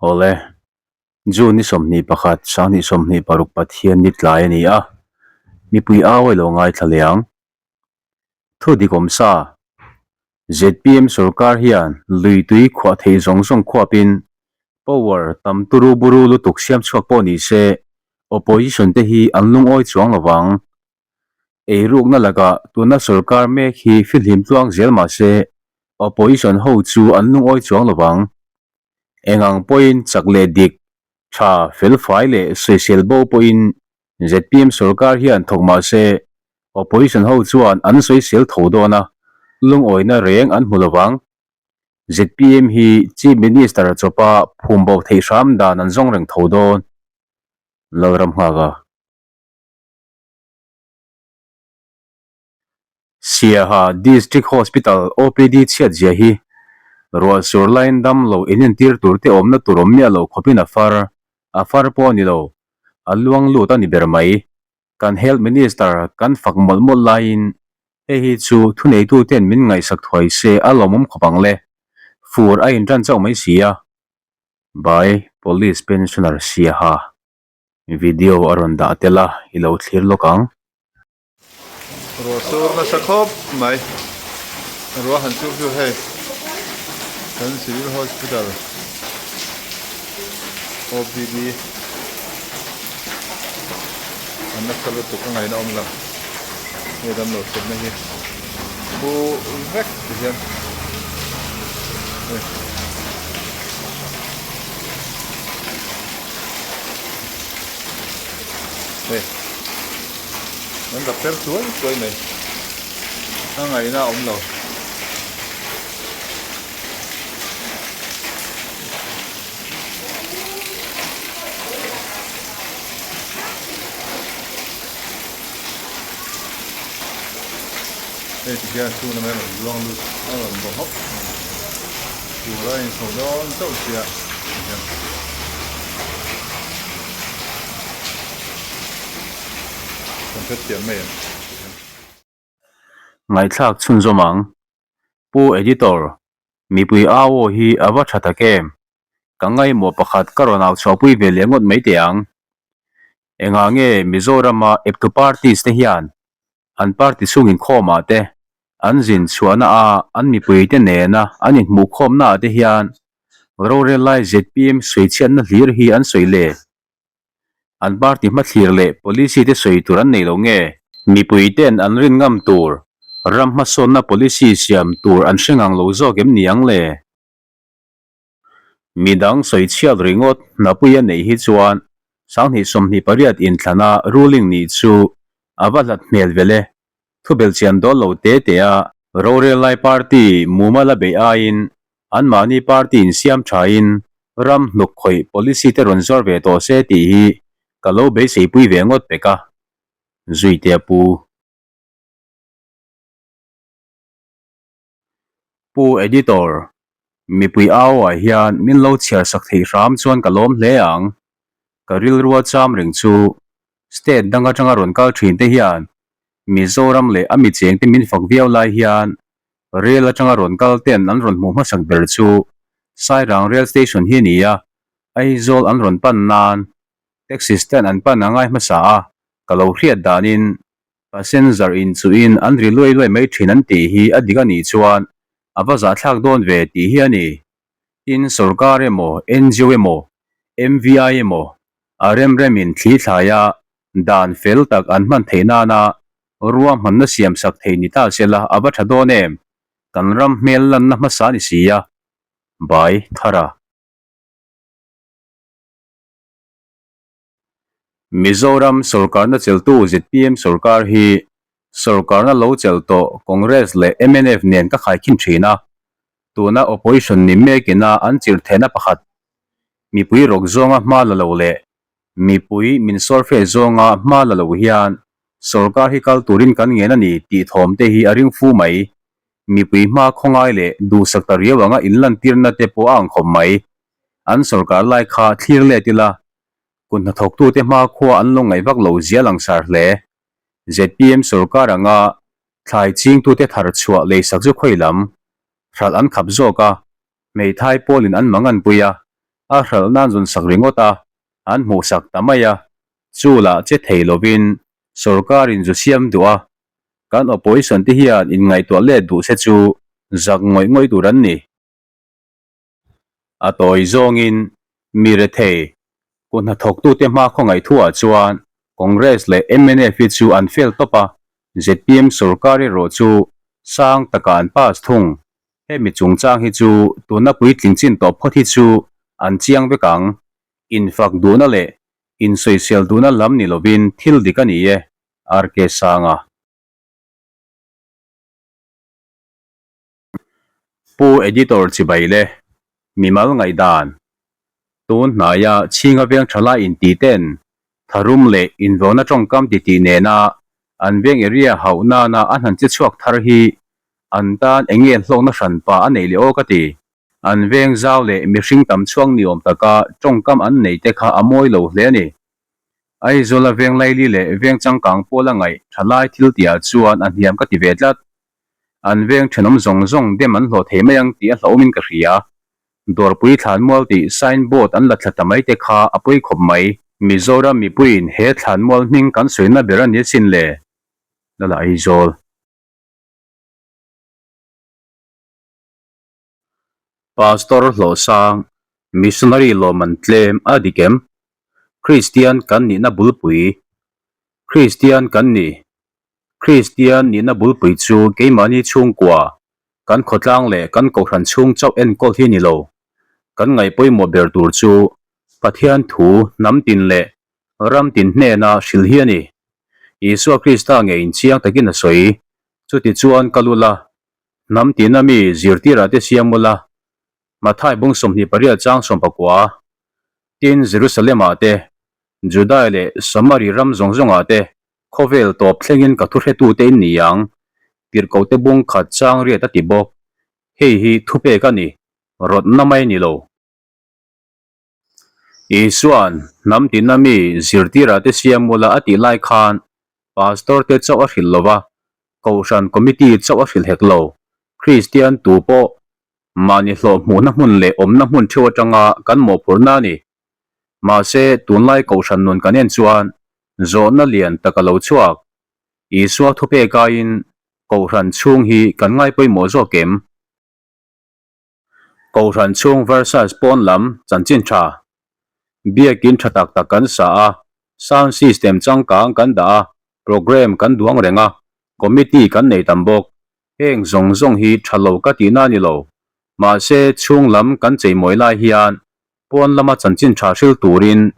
Awle, June ni 21, 2026 Pathian ni tlai a ni a, mipui au a lo ngaithla leh ang. Thu dik awm sa, zpm sorkar hian lui tui khuah theih zawng zawng khuapin power tam turu buru lutuk siam chhuak pawh ni se opposition te hi an lungawi chuang lo vang. Eirukna lakah tuna sorkar mek hi fihlim tluang zel mah se opposition ho chu an lungawi chuang lo vang. Engang pawhin chak leh dik, tha, felfai leh sawisel bo pawhin zpm sorkar hian thawk mah se opposition ho chuan an sawisel tho dawn a, lungawina reng an hmu lo vang. Zpm hi Chief Minister chawpa phum bo theih hram dan an zawng reng tho dawn. Lalram nghak a. Siaha District Hospital OPD chhiat zia hi ruah sur laiin dam lo inentir tur te awmna tur awm miah lo khawpin a far, a far pawh a ni lo, a luang lut a ni ber mai. Kan Health Minister kan fak mawlh mawlh laiin hei hi chu thuneitu ten min ngaihsak thuai se a lawmawm khawp ang le. Fur a intan chauh mai si a. By Police Pensioner Siaha. Video a rawn dah tel a, i lo thlir lawk ang. Ruah sur nasa khawp mai. Ruah han sur chu hei kan Civil Hospital OPD an nasa lutuk a ngaihna awm lo. Hei damlo thutna hi khu vek ti hian hei. Hei an dap per chuai chuai mai a ngaihna a awm lo. Hei ti hian chhung lamah hian rawn luang lut a rawn bawk hawk tur a inchho dawn chauh sia ti hian. Kan hrethiam mai em ti hian. Ngaihthlak chhunzawm ang. Pu Editor, mipui au aw hi a va tha tak em? Ka ngaimawh pakhat ka rawn au chhuahpui ve leh ngawt mai teh ang. Engah nge Mizorama eptu parties te hian an party chhung inkhawmah te, an zin chhuahna a an mipuite nena an inhmuhkhawmna ah te hian rorel lai zpm sawichhiatna hlir hi an sawi le? An party hmathlir leh policy te sawi tur an nei lo nge? Mipui ten an rin ngam tur ram hmasawnna policy siam tur an hre ngang lo zawk em ni ang le? Midang sawi chhiat ringawt hnapui a neih hi chuan 2028 inthlana ruling nih chu a va hlat hmel vel e. Thubelhchian dawl lo te te a rorel lai party mumal a beih aiin anmahni party insiam thain ram hnuk khawih policy te rawn zawr ve tawh se tih hi ka lo beiseipui ve ngawt pek a, Zuitea pu. Pu Editor, mipui au ah hian min lo chhiar sak theih hram chuan ka lawm hle ang. Ka rilrua cham reng chu state dang atanga rawn kal thin te hian Mizoram leh a micheng te min fak viau lai hian rail atanga rawn kal ten an rawn hmuh hmasak ber chu Sairang Rail Station hi a ni a, Aizawl an rawn pan nan taxi stand an pan a ngai hmasa a, ka lo hriat danin Passenger in chuhin an ri luai luai mai thin an tih hi a dik a nih chuan a va zahthlak dawn ve tih hi a ni. Tin, sorkar emaw, ngo emaw, MVI emaw a remremin thli thlaia dan fel tak an hman theih nana ruahmanna siam sak thei ni ta sela a va tha dawn em? Kan ram hmel lanna hmasa ni si a. Bai Thara. Mizoram sorkarna cheltu zpm sorkar hi sorkarna lo chel tawh Congress leh mnf nen ka khaikhin thin a, tuna opposition ni mekina an chirh theihna pakhat, mipui rawk zawnga hma la lo leh mipui min sawrfe zawnga hma la lo hian sorkar hi kal turin kan ngen a ni tih thawm te hi a ring fu mai. Mipui hma khawngai leh duhsak ta riau anga inlantirna te pawh a ang khawp mai. An sorkar lai kha thlir let ila, kut hnathawktute hmakhua an lo ngaih vak lo zia langsar hle. Zpm sorkar anga thlai chingtute thar chhuah leisak chu khawi lam hralh an khap zawk a, hmeithai pawlin an manganpui a. A hralh nan zawn sak ringawt a, an hmuhsak ta mai a, chu lah che thei lovin sorkarin zu siam duh a, kan opposition te hian inngaihtuah let duh se chu zak ngawih ngawih tur an ni. A tawi zawngin mi rethei kut hnathawktute hma khawngaih thuah chuan Congress leh mnf hi chu an fail tawp a, zpm sorkar erawh chu sang takah an pass thung. Hemi chungchang hi chu tuna puitling chin tawh phawt hi chu an chiang vek ang. Infak duhna leh insawisel duhna lam ni lovin thil dik a ni e, RK Sanga. Pu Editor chibai le, mimal ngaihdan, tun hnaia chhinga veng tha lai inti ten tharum leh invauna tawngkam titih nena an veng area hauh nana a hnan che chhuak thar hi an tan eng nge hlawkna hranpa a neih leh aw ka ti. An veng zau leh mihring tam chhuak ni awm taka tawngkam an nei te kha a mawi lo hle a ni. Aizawla veng laili leh veng changkang pawla ngaih tha lai thil tihah chuan a hniam ka ti ve tlat. An veng thenawm zawng zawng dem an hlawh thei mai ang tih a hlauhawmin ka hria. Dawrpui thlanmual tih sign board an la thla ta mai te kha a pawi khawp mai. Mizoram mipuiin he thlanmual hming kan sawina ber a ni asin le. Lala Aizawl. Pastor Hlawhsang, Missionary lawmman tlem a dik em? Kristian kan nihna bulpui Kristian kan ni Kristian nihna bulpui chu keimahni chhungkua, kan khawtlang leh kan kohhran chhung chauh enkawl hi ni lo. Kan ngaih pawimawh ber tur chu Pathian thu hnam tin leh ram tin hnena hrilh hi a ni. Isua Krista ngeiin chiang takin a sawi. Chutichuan ka lul a, Hnam tina mi zirtirah te siam ula, Mathai bung 28 chang 19, Tin, Jerusalem-ah te, Judai leh Samari ram zawng zawngah te khawvel tawp thlengin ka thuhretute in ni ang, tirhkohte bung khat chang riat a ti bawk. Hei hi thupek a ni, rawtna mai ni lo. Isua'n hnam tina mi zirtirah te siam ula a tih lai khan Pastor te chauh a hrilh lo va, Kohhran Committee chauh a hrilh hek lo. Kristian tu pawh mahni hlawh hmuhna hmun leh awmna hmun theuh atanga kan mawhphurhna a ni. Mahse, tunlai Kohhran nun kan en chuan zawhna lian tak a lo chhuak. Isua thupek aiin Kohhran chhung hi kan ngaipawimawh zawk em? Kohhran chhung versus pawn lam chanchin tha. Biakin tha tak tak kan sa a, sound system changkang kan dah a, programme kan duang reng a, committee kan nei tam bawk. Heng zawng zawng hi tha lo ka tihna a ni lo. Mahse chhung lam kan cheimawi lai hian pawn lama chanchin tha hril turin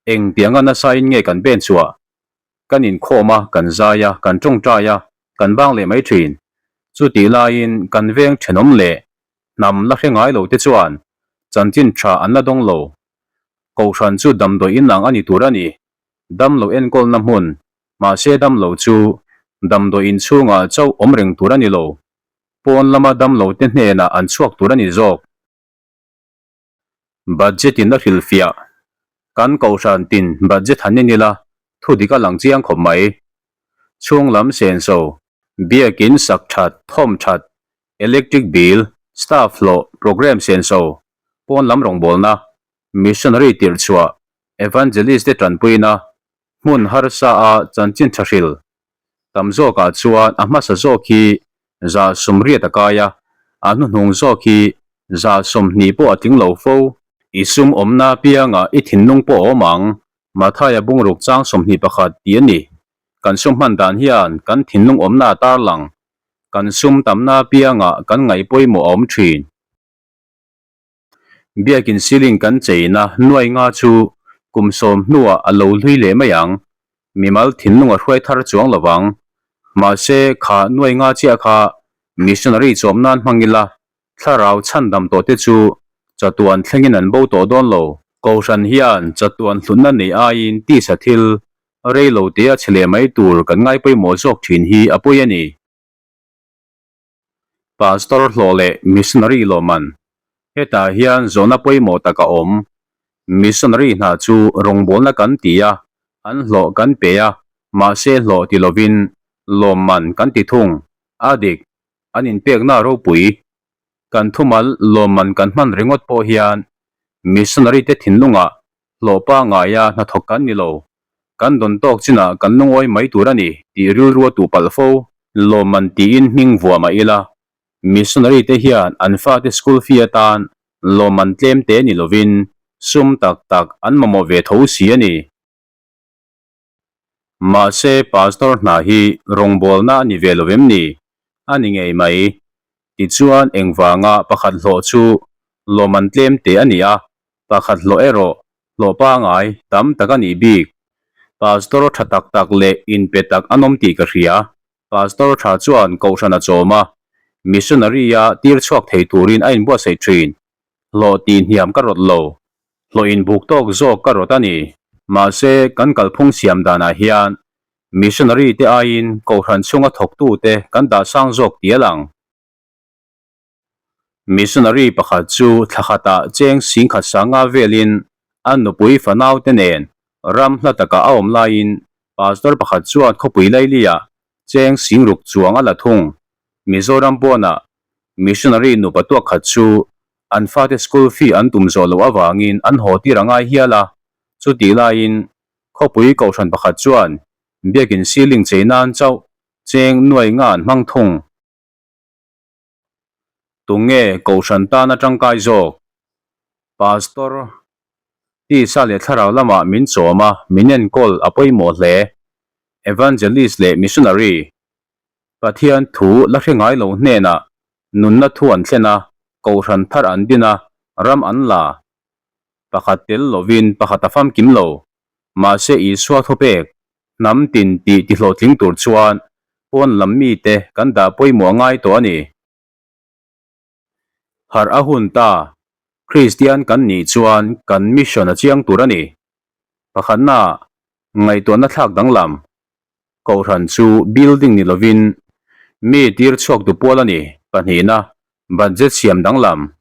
eng tianga nasain nge kan ben chhuah? Kan inkhawm a, kan zai a, kan tawngtai a, kan bang leh mai thin. Chutih laiin kan veng thenawm leh hnam la hre ngai lo te chuan chanchin tha an la dawng lo. Kohhran chu damdawi inang a ni tur a ni. Damlo enkawlna hmun, mahse damlo chu damdawi inchhungah chauh awm reng tur a ni lo. Pawn lama damlo te hnenah an chhuak tur a ni zawk. Budget in a hrilhfiah. Kan kohhran tin budget han en ila thu dik a lang chiang khawp mai. Chhung lam senso, biakin sak that, thawm that, electric bill, staff hlawh, programme senso, pawn lam rawngbawlna, missionary tirh chhuah, evangelist te tanpuina, hmun harsa a chanchin tha hril. Tam zawkah chuan a hmasa zawk hi 80 a kai a, a hnuhnung zawk hi 20 pawh a tling lo fo. I sum awmna piangah i thinlung pawh a awm ang, Mathaia bungruk chang 21 tih a ni. Kan sum hman dan hian kan thinlung awmna a tarlang. Kan sum tamna piangah kan ngaih pawimawh a awm thin. Biakin ceiling kan cheina nuai nga chu kum sawm hnuah a lo hlui leh mai ang. Mimal thinlung a hruai thar chuang lo vang. Mahse, kha nuai nga chiah kha missionary chawm nan hmang ila, thlarau chhandam tawh te chu chatuan thlengin an bo tawh dawn lo. Kohhran hian chatuan hlutna nei aiin tisa thil rei lo tia chhe leh mai tur kan ngai pawimawh zawk thin hi a pawi a ni. Pastor hlawh leh missionary lawmman. Hetah hian zawhna pawimawh tak a awm. Missionary hna chu rawngbawlna kan ti a, an hlawh kan pe a, mahse hlawh ti lovin lawmman kan ti thung. A dik, an inpekna ropui. Kan thumal lawmman kan hman ringawt pawh hian. Missionary te thinlungah hlawh pangaia hnathawk kan ni lo, kan dawn tawk chinah kan lungawi mai tur a ni tih rilru a tuh palh fo. Lawmman tiin hming vuah mah ila, missionary te hian an fate school fee atan lawmman tlem te ni lovin sum tak tak an mamawh ve tho si a ni. Mahse, Pastor hna hi rawngbawlna a ni ve lo em ni? A ni ngei mai. Tichuan, engvanga pakhat hlawh chu lawmman tlem te a ni a, pakhat hlawh erawh hlawh pangai tam tak a nih bik. Pastor tha tak tak leh inpe tak an awm tih ka hria. Pastor tha chuan kohhran a chawm a, missionary-a tir chhuak thei turin a inbuatsaih thin. Hlawh tih hniam ka rawt lo. Hlawh inbuk tawk zawk ka rawt a ni. Mahse, kan kalphung siam danah hian missionary te aiin kohhran chhunga thawktute kan dah sang zawk tih a lang. Missionary pakhat chu thla khatah cheng singkhat sanga velin a nupui fanaute nen ram hla takah a awm laiin pastor pakhat chuan khawpui lailiah cheng singruk chuang a la thung. Mizoram pawnah Missionary nupa tuak khat chu an fate school fee an tum zawh loh avangin an haw tir a ngai hial a, chutih laiin khawpui kohhran pakhat chuan biakin ceiling chei nan chauh cheng nuai nga an hmang thung. Tunge kohhran tana tangkai zawk? Pastor, tisa leh thlarau lamah min chawm a, min enkawl a pawimawh hle. Evangelist leh missionary Pathian thu la hre ngai lo hnenah nunna thu an thlen a, kohhran thar an din a, ram an la. Pakhat tel lovin pakhat a famkim lo. Mahse Isua thupek, hnam tin tih tihlawhtling tur chuan pawn lam mite kan dah pawimawh a ngai tawh a ni. Harh a hun ta, Kristian kan nih chuan kan mission a chiang tur a ni. Pakhatna, ngaihtuahna thlak danglam, Kohhran chu building ni lovin mi tir chhuak tu pual a ni. Pahnihna, budget siam danglam,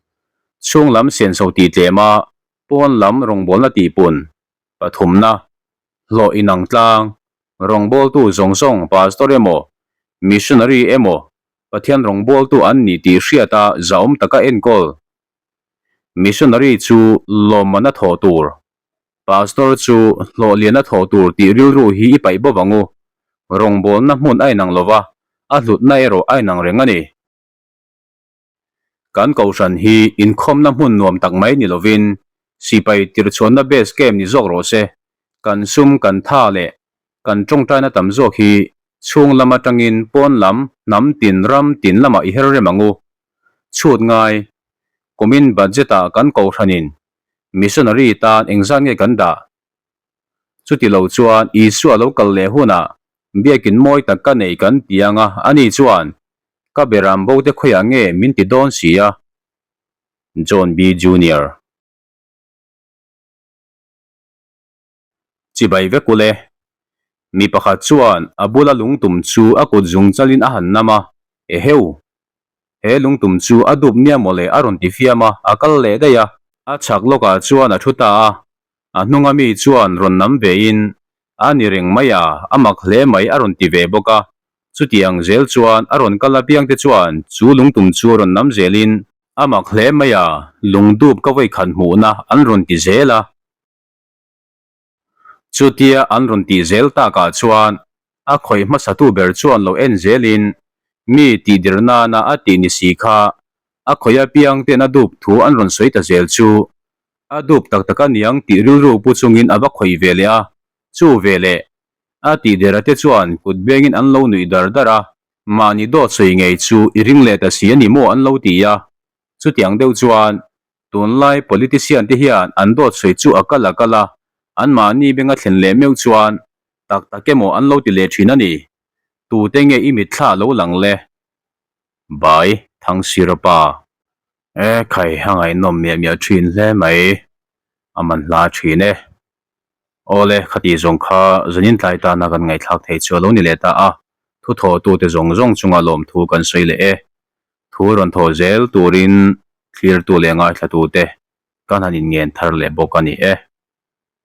chhung lam senso tih tlem a, pawn lam rawngbawlna tih pun. Pathumna, hlawh inang tlang, rawngbawltu zawng zawng pastor emaw, missionary emaw, Pathian rawngbawltu an ni tih hriata zahawm taka enkawl. Missionary chu lawmman a thawh tur. Pastor chu hlawh lian a thawh tur tih rilru hi i paih bawk ang u. Rawngbawlna hmun a inang lova, a hlutna erawh a inang reng a ni. Kan kohhran hi inkhawmna hmun nuam tak mai ni lovin sipai tirchhuanna base camp ni zawk rawh se. Kan sum kan tha leh kan tawngtaina tam zawk hi chhung lam atangin pawn lam, hnam tin, ram tin lamah i her rem ang u. Chhut ngai, kumin budget-ah kan kohhranin Missionary tan engzat nge kan dah? Chuti lo chuan Isua lo kal leh hunah biakin mawi tak ka nei kan ti ang a, ani chuan, Ka beram bo te khawiah nge min ti dawn si a? John B. Junior. Chibai vek ule. Mi pakhat chuan a bula lungtum chu a kut zung chalin a han nam a, Eheu! He lungtum chu a dup nia mawle a rawn ti fiam a, a kal leh daih a. A chhak lawkah chuan a thu ta a, a hnunga mi chuan rawn nam vein, A ni reng mai a, a mak hle mai a rawn ti ve bawk a. Chutiang zel chuan a rawn kal apiangte chuan chu lungtum chu a rawn nam zelin, A mak hle mai a, lungdup ka vawikhat hmuhna an rawn ti zel a. Chutia an rawn tih zel takah chuan a khawih hmasatu ber chuan lo en zelin mi tihdir nana a tih ni si kha a khawih apiang ten a dup thu an rawn sawi ta zel chu a dup tak tak a niang tih rilru pu chungin a va khawih ve leh a, chu ve leh a tihdera te chuan kut bengin an lo nuih dar dar a, mahni dawt sawi ngei chu i ring leh ta si a ni maw an lo ti a, chutiang deuh chuan Tunlai politician te hian an dawt sawi chu a kal a kal a, anmahni benga thlen leh meuh chuan tak tak emaw an lo ti leh thin a ni. Tute nge i mitthla lo lang le? Bai Thangsirapa. E khai a ngaihnawm miah miah thin hle mai, a man hla thin e. Awle, khati zawng kha zanin tlai tana kan ngaihthlak thei chu a lo ni leh ta a, thu thawhtute zawng zawng chunga lawmthu kan sawi leh e. Thu rawn thaw zel turin thlirtu leh ngaithlatute kan han inngen thar leh bawk a ni e.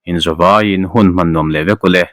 Inzawvaiin hun hman nuam leh vek u le.